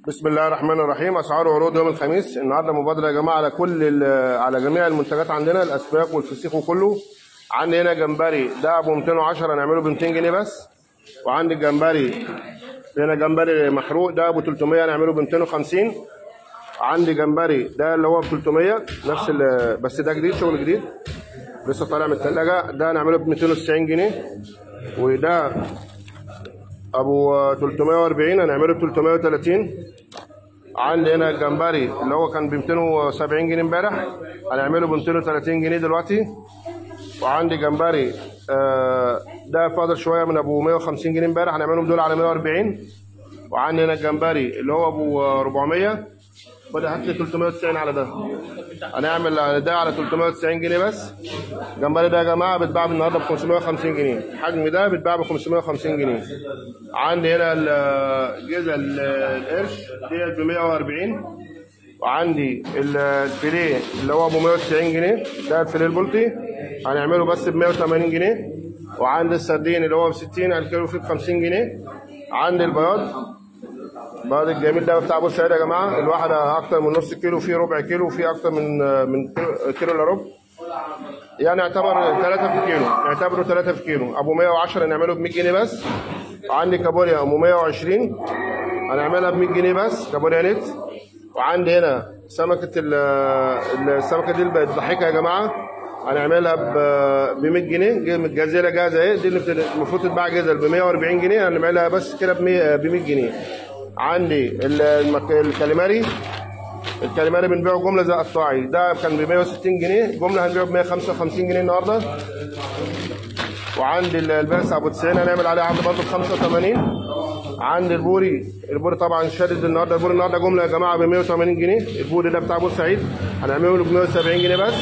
بسم الله الرحمن الرحيم. اسعار عروض يوم الخميس النهارده مبادرة يا جماعة على كل على جميع المنتجات عندنا، الاسماك والفسيخ وكله. عندي هنا جمبري ده ابو 210 هنعمله ب 200 جنيه بس. وعندي الجمبري هنا جمبري محروق ده ابو 300 هنعمله ب 250. عندي جمبري ده اللي هو ب 300 نفس بس ده جديد، شغل جديد لسه طالع من الثلاجة، ده هنعمله ب 290 جنيه. وده ابو 340 هنعمله ب 330. عندي هنا الجمبري اللي هو كان ب 270 جنيه امبارح هنعمله ب 230 جنيه دلوقتي. وعندي جمبري ده فاضل شوية من ابو 150 جنيه امبارح هنعملهم دول على 140. وعندي هنا الجمبري اللي هو ابو 400، خد هات لي 390 على ده، هنعمل ده على 390 جنيه بس. الجمبري ده يا جماعة بيتباع النهارده ب 550 جنيه، الحجم ده بيتباع ب 550 جنيه. عندي هنا الجزل القرش ديت ب 140. وعندي الفيليه اللي هو ابو 190 جنيه ده الفيليه البلطي هنعمله بس ب 180 جنيه. وعندي السردين اللي هو ب 60 الكيلو فيه ب 50 جنيه. عندي البياض، البياض الجميل ده بتاع بورسعيد يا جماعة، الواحدة اكتر من نص كيلو، فيه ربع كيلو، فيه اكتر من كيلو الا ربع، يعني يعتبر 3 في كيلو، نعتبره 3 في كيلو. ابو 110 نعمله ب 100 جنيه بس. وعندي كابوريا ابو 120 هنعملها ب 100 جنيه بس، كابوريا نت. وعندي هنا سمكة السمكة دي اللي بتضحكها يا جماعة هنعملها ب 100 جنيه، الجزيرة جاهزة اهي، دي اللي المفروض تتباع جزل ب 140 جنيه هنعملها بس كده ب 100 جنيه. عندي الكاليماري، الكاليماري بنبيعه جملة زي قطاعي، ده كان ب 160 جنيه جملة هنبيعه ب 155 جنيه النهارده. وعندي الباس ابو 90 هنعمل عليه عرض برضه ب 85. عندي البوري، البوري طبعا شادد النهارده، البوري النهارده جملة يا جماعة ب 180 جنيه، البوري ده بتاع بورسعيد هنعمله ب 170 جنيه بس.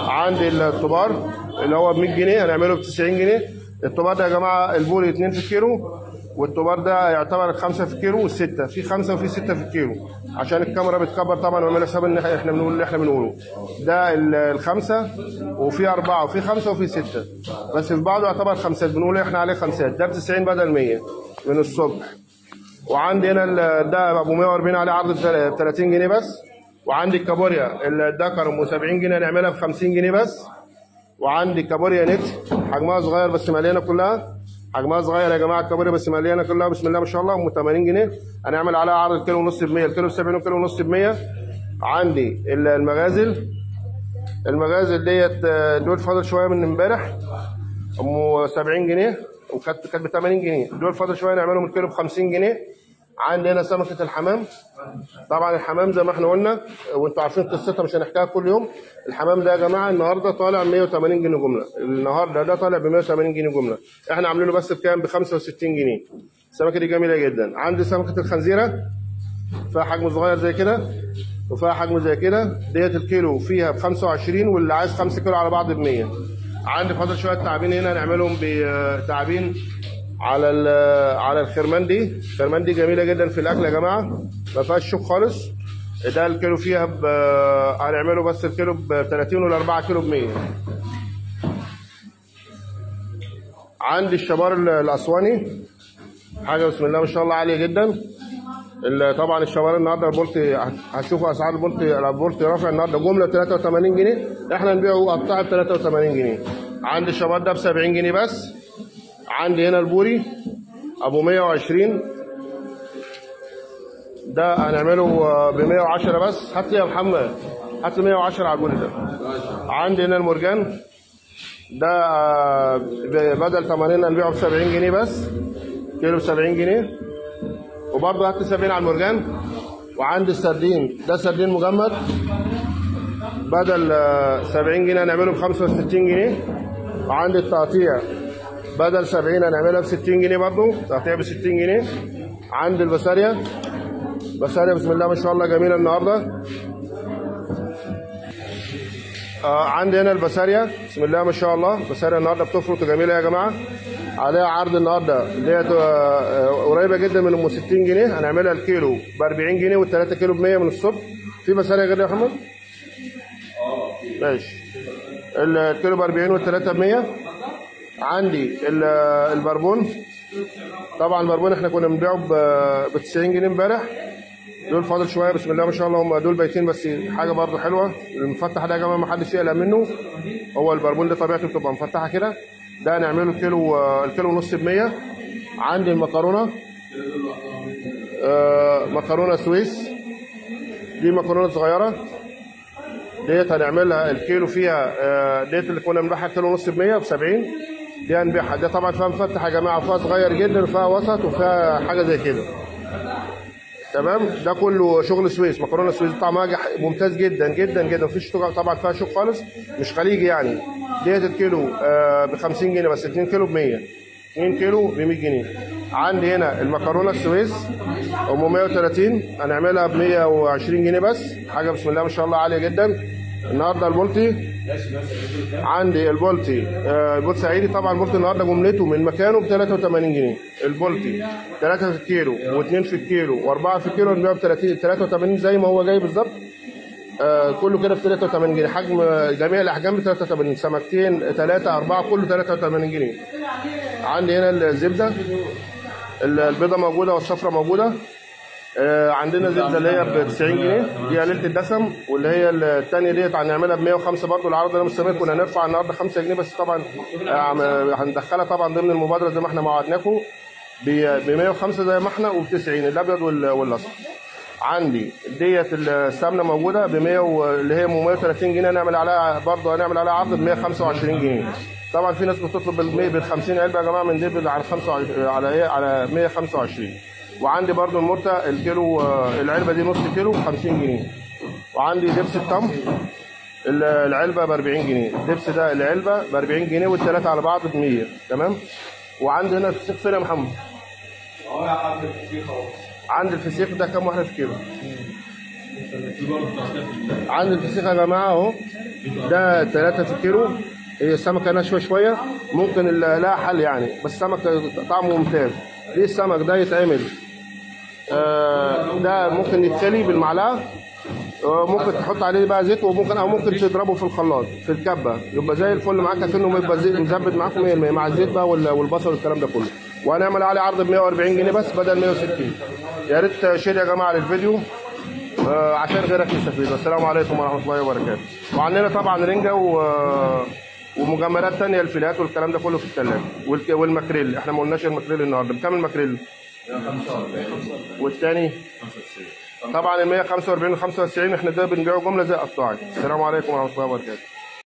عندي الطبار اللي هو ب 100 جنيه هنعمله ب 90 جنيه. الطبار ده يا جماعة البوري 2 في الكيلو، والطبار ده يعتبر 5 في الكيلو والستة، في 5 وفي 6 في الكيلو، عشان الكاميرا بتكبر طبعا وعمل حساب ان احنا بنقول اللي احنا بنقوله. ده الخمسة وفي 4 وفي 5 وفي 6، بس في بعضه يعتبر خمسات، بنقول احنا عليه خمسات. ده ب 90 بدل 100 من الصبح. وعندي هنا ده ابو 140 عليه عرض ب 30 جنيه بس. وعندي الكابوريا الدكر ام 70 جنيه هنعملها ب 50 جنيه بس. وعندي كابوريا نت حجمها صغير بس مليانة كلها، حجمها صغير يا جماعة الكابوريا بس مليانة كلها بسم الله ما شاء الله، ام 80 جنيه هنعمل عليها عرض كيلو ونص ب 100، الكيلو ب 70 وكيلو ونص ب 100. عندي المغازل، المغازل ديت دول فاضل شوية من امبارح ام 70 جنيه وكانت ب 80 جنيه، دول فاضل شوية نعملهم الكيلو ب 50 جنيه. عندي هنا سمكة الحمام، طبعا الحمام زي ما احنا قلنا وانتوا عارفين قصتها مش هنحكيها كل يوم. الحمام ده يا جماعة النهارده طالع 180 جنيه جملة، النهارده ده طالع ب 180 جنيه جملة، احنا عاملينه بس بكام؟ ب 65 جنيه. السمكة دي جميلة جدا. عندي سمكة الخنزيره فيها حجم صغير زي كده وفيها حجم زي كده، ديت الكيلو فيها ب 25، واللي عايز 5 كيلو على بعض ب 100. عندي فاضل شوية تعابين هنا نعملهم بتعابين على على الخرمان دي، الخرمان دي جميلة جدا في الاكل يا جماعة، ما فيهاش شوك خالص. ده الكيلو فيها هنعمله بس الكيلو ب 30 وال 4 كيلو ب 100. عندي الشبار الاسواني حاجة بسم الله ما شاء الله عالية جدا. طبعا الشبار النهارده البلطي هتشوفوا اسعار البلطي، البلطي رافع النهارده جملة ب 83 جنيه، احنا نبيعه قطاعي ب 83 جنيه. عندي الشبار ده ب 70 جنيه بس. عندي هنا البوري ابو 120 ده هنعمله ب 110 بس. هات لي يا محمد، هات لي 110 على البوري ده. عندي هنا المرجان ده بدل 80 هنبيعه ب 70 جنيه بس، كيلو ب 70 جنيه. وبرضه هات لي 70 على المرجان. وعندي السردين ده سردين مجمد بدل 70 جنيه هنعمله ب 65 جنيه. وعندي التقطيع بدل 70 هنعملها ب 60 جنيه برضه، تقطيع ب 60 جنيه. عندي البسارية، بسارية بسم الله ما شاء الله جميلة النهارده. عندي هنا البسارية بسم الله ما شاء الله، بسارية النهارده بتفرط جميلة يا جماعة، عليها عرض النهارده ديت قريبة جدا من ام 60 جنيه، هنعملها الكيلو ب 40 جنيه وال3 كيلو ب 100 من الصبح. في بسارية غير يا محمد؟ ماشي. الكيلو ب 40 وال3 ب 100. عندي البربون، طبعا البربون احنا كنا بنبيعه ب 90 جنيه امبارح، دول فاضل شوية بسم الله ما شاء الله، هم دول بايتين بس حاجة برده حلوة. المفتح ده يا جماعة ما حدش يقلق منه، هو البربون ده طبيعته بتبقى مفتحة كده. ده هنعمله كيلو، الكيلو ونص ب 100. عندي المكرونه، مكرونه سويس، دي مكرونه صغيرة ديت هنعملها الكيلو فيها، ديت اللي كنا بنبيعها كيلو ونص ب 100 ب 70، دي هنبيعها. ده طبعا فيها مفتح يا جماعة، وفيها صغير جدا، وفيها وسط، وفيها حاجة زي كده. تمام، ده كله شغل سويس، مكرونه سويس طعمها ممتاز جدا جدا جدا، مفيش طبعا فيها شوك خالص، مش خليجي يعني. ديت الكيلو ب 50 جنيه بس، 2 كيلو ب 100، 2 كيلو ب 100 جنيه. عندي هنا المكرونه السويس ام 130 هنعملها ب 120 جنيه بس، حاجة بسم الله ما شاء الله عالية جدا. النهارده البولتي، عندي البولتي البورسعيدي، طبعا البولتي النهارده جملته من مكانه ب 83 جنيه. البولتي 3 في الكيلو و2 في الكيلو و4 في الكيلو، نبيعه ب 83 زي ما هو جاي بالظبط. كله كده ب 83 جنيه، حجم جميع الاحجام ب 83، سمكتين 3 4 كله 83 جنيه. عندي هنا الزبدة البيضة موجودة والصفرة موجودة. عندنا زبدة اللي هي ب 90 جنيه، دي قليله الدسم، واللي هي الثانية ديت هنعملها ب 105 برضه. العرض ده مستمر، كنا هنرفع النهارده 5 جنيه بس، طبعا هندخلها طبعا ضمن المبادرة زي ما احنا وعدناكم ب 105 زي ما احنا، وب 90 الابيض والاصفر. عندي ديت السمنة موجودة ب 100 اللي هي 130 جنيه، هنعمل عليها برضه هنعمل عليها عرض ب 125 جنيه. طبعا في ناس بتطلب بال 50 علبة يا جماعة من دي على 25 على ايه، على 125. وعندي برضو المرتة الكيلو، العلبة دي نص كيلو ب 50 جنيه. وعندي دبس التمر العلبة ب 40 جنيه، الدبس ده العلبة ب 40 جنيه والثلاثة على بعض ب 100. تمام. وعندي هنا الفسيخ فين يا محمد؟ اهو يا حاج الفسيخ اهو. عند الفسيخ ده كام واحدة في كيلو؟ عند الفسيخ يا جماعة اهو ده 3 في الكيلو. هي السمكة ناشفة شوية، ممكن لها حل يعني، بس السمك طعمه ممتاز. ليه السمك ده يتعمل؟ ده ممكن يتخلي بالمعلقه، ممكن تحط عليه بقى زيت، وممكن او ممكن تضربه في الخلاط في الكبه، يبقى زي الفل معاك، اكنه يبقى مزبد معاكم 100% مع الزيت بقى والبصل والكلام ده كله. وهنعمل عليه عرض ب 140 جنيه بس بدل 160. يا ريت share يا جماعة للفيديو عشان غيرك يستفيد. والسلام عليكم ورحمة الله وبركاته. وعندنا طبعا رنجه ومجمدات ثانية، الفيلات والكلام ده كله في الثلاجة، والماكريل. احنا ما قلناش الماكريل النهارده. بكام الماكريل؟ 145. والثاني 95. طبعا ال 145 و 95 احنا ده بنبيعه جملة زي قطاعي. السلام عليكم ورحمة الله وبركاته.